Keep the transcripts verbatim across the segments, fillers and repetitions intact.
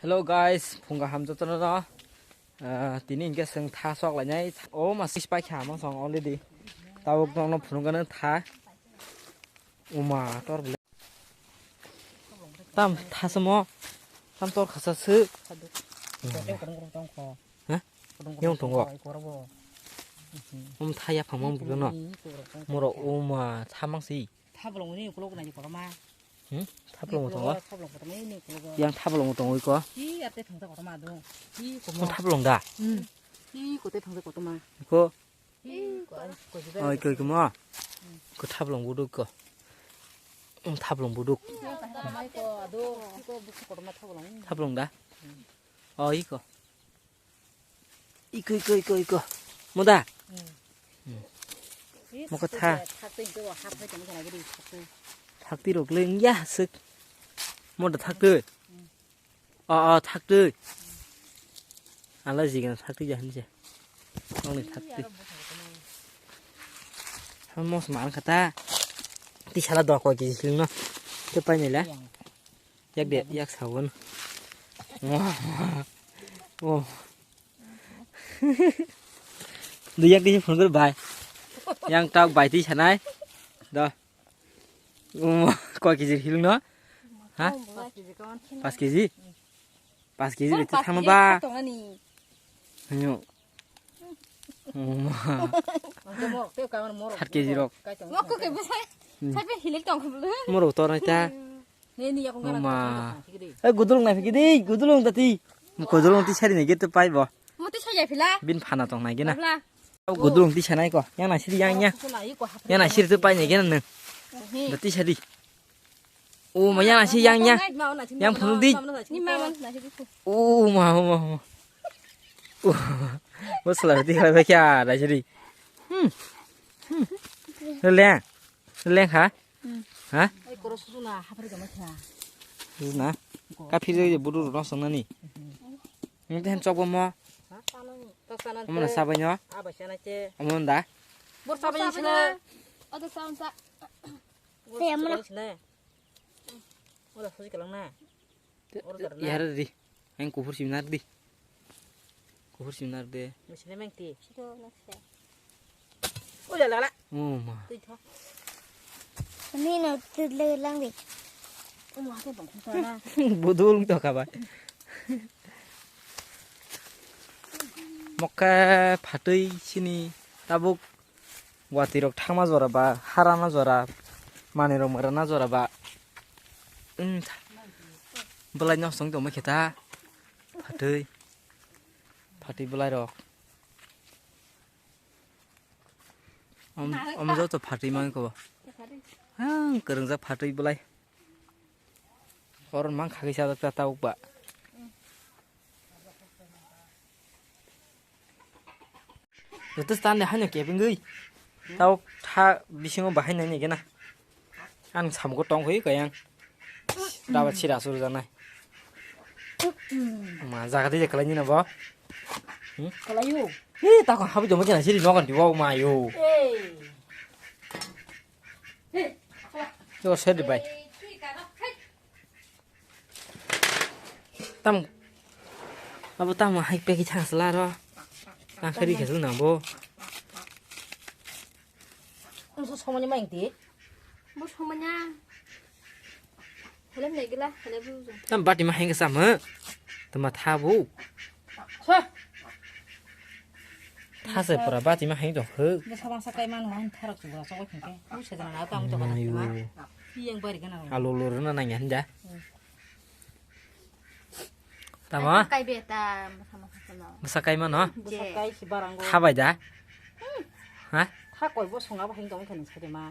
Hello guys, phunga ham jotono no. Ah, tini hingke seng tha sok lainai. O ma sis pai kha mo song already. Tabuk no no phunung gana tha. Uma tor bile. Tam tha samo. Tam tor khasa se. Ha? Yang tongo. Um tha ya phang mang bukno. Moro uma tha mang si. Thablong ni ukulok nai kotorma. Hmm? Thablong tongo. Thablong kotorma ni ukulok. Yang thablong tongo iko. Ki ate thangta kotorma do. Ki komo. Thablong da. Hmm. Ki kote thangta kotorma. Ko. Ki ko ko jiba. Oi ko ko mo. Ko thablong buduk ko. Hmm, thablong buduk. Mai ko ado. Ki ko buksu kotorma thablong. Thablong da. Oi ko. Iko, iko, iko, iko. Moda? Hmm. Mokha tha. Thakti rok le ya sik. Moda thakti. A, a, thakti. Ala jigan thakti jahan je. Ongni thakti. Hamos man khata. Ti sala do ko ki sing no. Te pai ni la. Yak de, yak sawon. Oh. Do yak de phone kor bai. Yang tak bai ti sanai. Do. Oh, koi kg hiling no? Ha? Pas kg? Pas kg de thang ba. Hanyo. Oh, ma. Sat kg rok. Mokho ke bwsai. Hmm. Sat pe hilik tong khoblo. Morok tor nai ta. Nini yakung Oh, gana ma. Tong khoblo. Eh, gudulung nai phiki di, gudulung tati. Gudulung ti sari nai gete pai bo. Mo ti sai ya phila. Bin phana tong nai gena. Phila. Gudulung ti sanai ko. Yang nai siri yang yang. Yang nai siri tu pai nai gena nang. Dati sari. Oh, ma yang nasi yang yang. Yang phunuk di. Oh, ma, oh, ma, oh, ma. Oh, bos lah di kalau baca ada jadi. Hmm. Hmm. Leleng. Leleng ha? Ha? Ai koro susu na hapri gama kha. Susu na. Ka phir je budu no song nani. Ini teh cok mo. Mana sabai no? Abai sana ce. Amon da. Bor sabai sana. Ada sama sa. Saya mana? Ora susi kalang na. Ora karna. Yar di. Ang kuhur simnar di. Kuhur simnar de. Masih memang ti. Ora lala. Oh, ma. Tui tho. Ini no tu le lang di. Oh, ma ke bang sana. Budul to kabai. Mokhe phatwi sini tabuk watwi rok thangma jora ba harana jora manwi rok mwerana jora ba. Bwlai nok song tongma khe ta phatwi phatwi bwlai rok. Om om joto phatwi mang ko. Ang kwrwngjak phatwi bwlai. Koron mang khagwi sajak ta tabuk ba. Joto stand de haino kebengwi. Tabuk tha bisingo bahai nai nai gena. Ang samgo tong khui kayang. Daba chira sur janai. Ma jaga de kalai ni na bo. Hmm? Kalayu. Ni ta ko habi jomo gena siri nogan diwa ma yo. Hey. Yo sedi bai. Tam abo tam hai peki chang sala ro. Tang khari khasal nang bo. Ang so somanya maing ti. Bo somanya. Helem nai gila, helem bu. Tam bati ma heng sam. Tama thabu. Sa. Thase pura bati ma hai dong ho. Bwsa bangsa kai mano, ang tharok chubura chogwi thangkhe. Bwsa jana na tamo chogwi thangkhe ma. Iyang bari gana. Alo lorna nangya hanja. Hmm. Tamo? Kai be ta, bwsa bangsa no. Bwsa kai mano? Bwsa kai si barango. Thabai da? Ha? Tha koi bo songa bo hing tong thani sai ma.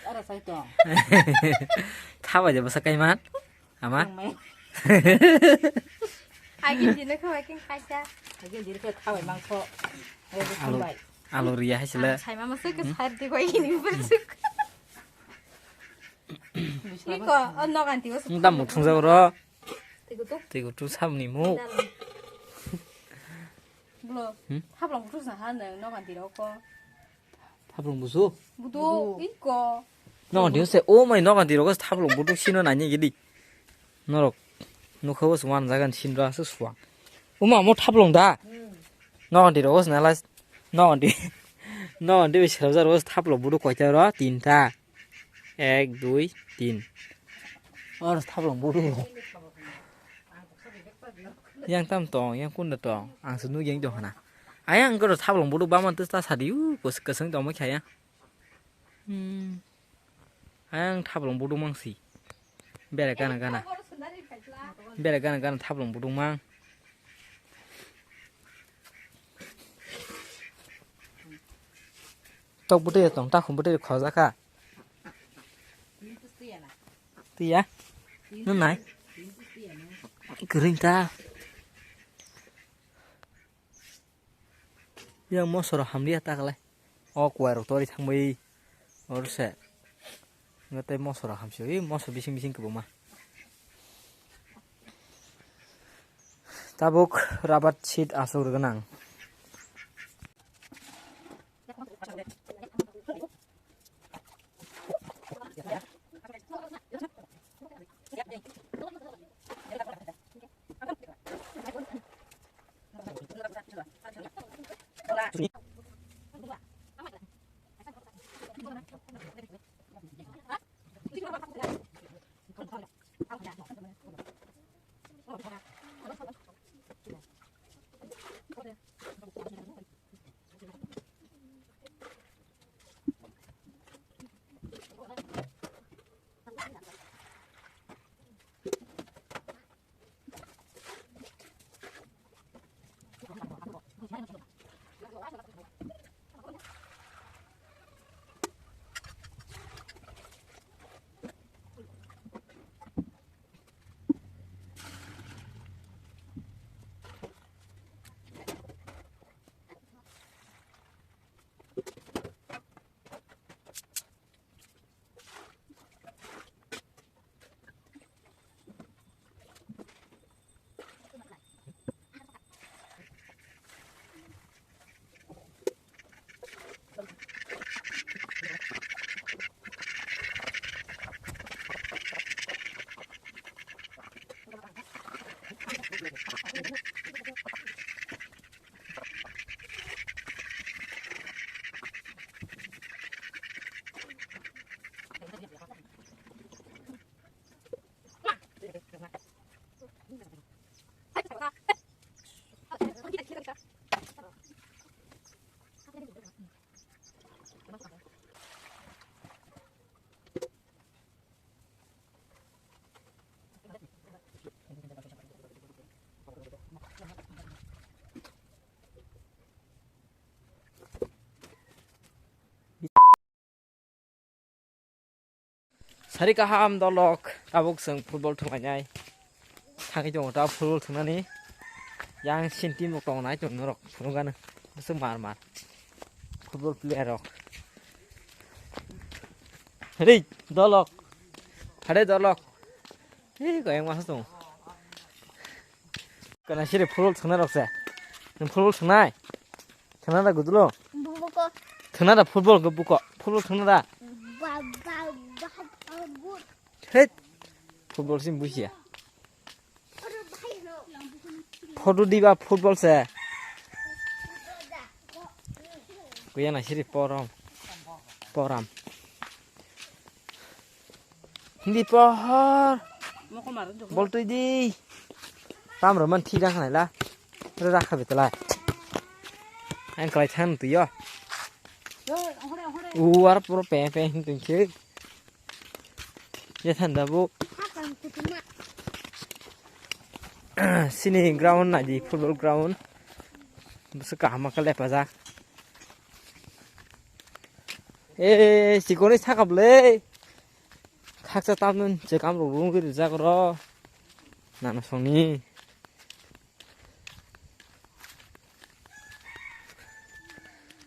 Ara sai to. Thabai da bwsa kai man? Ama? Agin dino khabai king kaisa. Agin dino khabai mangso. Alo, alo riya hai sila. Sai mama sik sar di koi gini bersuk. Iko, oh, no ganti was. Nda muthung jabo ro. Tigo tu. Tigo tu sabni mu. Blo. Hmm? Hablong tu sa ha no ganti ro ko. Thaplung busu? Budu, iko. Nogon tiro se, o mai nogon tiro ko thaplung budu sino nani gidi. Norok. Nukha o swan jagan sinra se suang. Uma mo thaplong da. No andi ro na la. No andi. No andi be sero jar o thaplong budu koita ro tinta. Ek, dui, tin. Or thaplong budu. Yang tam tong, yang kunda tong. Ang se nuk yang tong hana. Ayang ko thaplong budu baman tus ta sadi u kos kasang tong mo khaya. Hmm. Ayang thaplong budu mangsi. Bere gana gana. Bere gana gana thaplong budu mang. Tok bwtwi tong, takhum bwtwi khojakha. Twiya? Nung nai? Kwrwng ta. Yang mosoro hamliya ta kwlai. O kuwai rok tori thangbai. Oro se. Nga tei mosoro hamsi. Oi moso bising bising kwbangma. Tabuk rabat seed aswk rwgwnang. Sari kaham dolok, tabuk chwng football thwnglainai. Thangwi tongo ta football thwngnani. Yang sini team rok tongo nai chwng norok phunukgano. Bwswk mar mar. Football player rok. Hade dolok. Hade dolok. Hei, kaya masa tongo. Kana siri football thwngna rok se. Nwng football thwngnai? Thwngna da gudulo? Buko. Thwngna da football go buko. Football thwngna da? Ba, ba, ba, ba, bu- Hei. Football sim busia. Photo diba football se. Kuya na siri porom. Poram. Hindi pohor. Bol twi di. Tam rw man thik rakha nai la. Re rakha betalai. Ang klai than twi yo. U ar puro pe pe hin twi khe. Ya than da bu. Sini ground nai di, football ground. Bwswk kaham khe lepajak. Eh, sikoni sakap le. Khaksa tamnun je kam rok rung rijak ro. Nana songni.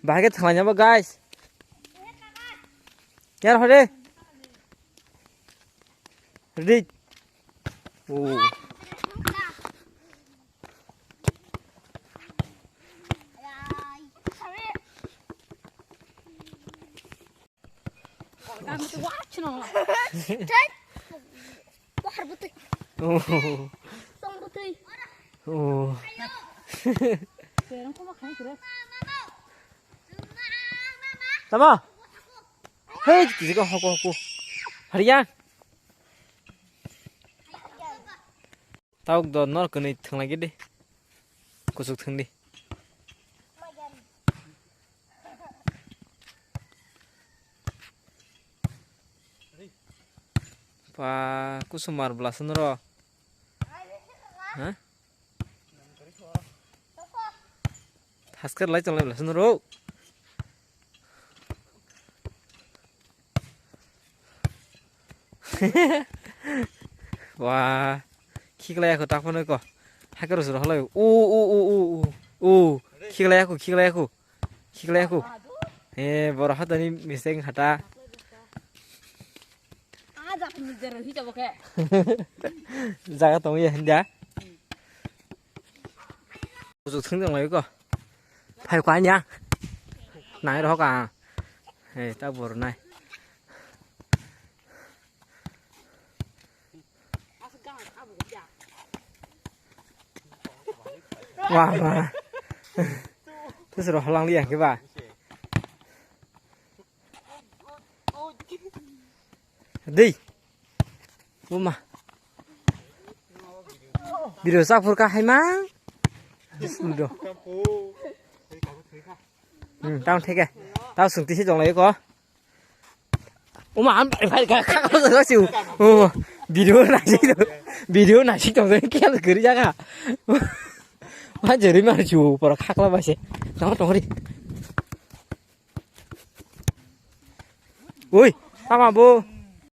Bahai khe thwnglaina bo, guys. Yar hore. Ready? Oh. Oh. Oh. Tama. Hei, tiki ko hoko hoko. Hariya. Tauk do nor kani thang lagi de. Kusuk thang di. Pa kusumar belasan ro. Hah? Thasker lai chonglai belasan ro. Wah, khiklai aku tak phone ko. Hacker suruh halai. U u u u u. U, khiklai aku, khiklai aku. Khiklai aku. Eh, boro hatani mistake hata. Ah, jak ni jero hi jabo khe. Jaga tong ya hinda. Kuchuk thung tong lai ko. Phai kwa nya. Nai roh ka. He ta bor nai. Wah, wah. Terus roh lang liya ke ba. Dei. Uma. Video sak phur ka hai ma. Udo. Hmm, tang theke. Tao sung tisi jong lai ko. Uma am bai bai ka ka ka ka siu. Oh, video na si to. Video na si to ke kal kiri jaga. Ma jeri mar ju por khakla ba se. Tong tong ri. Ui, tama bo.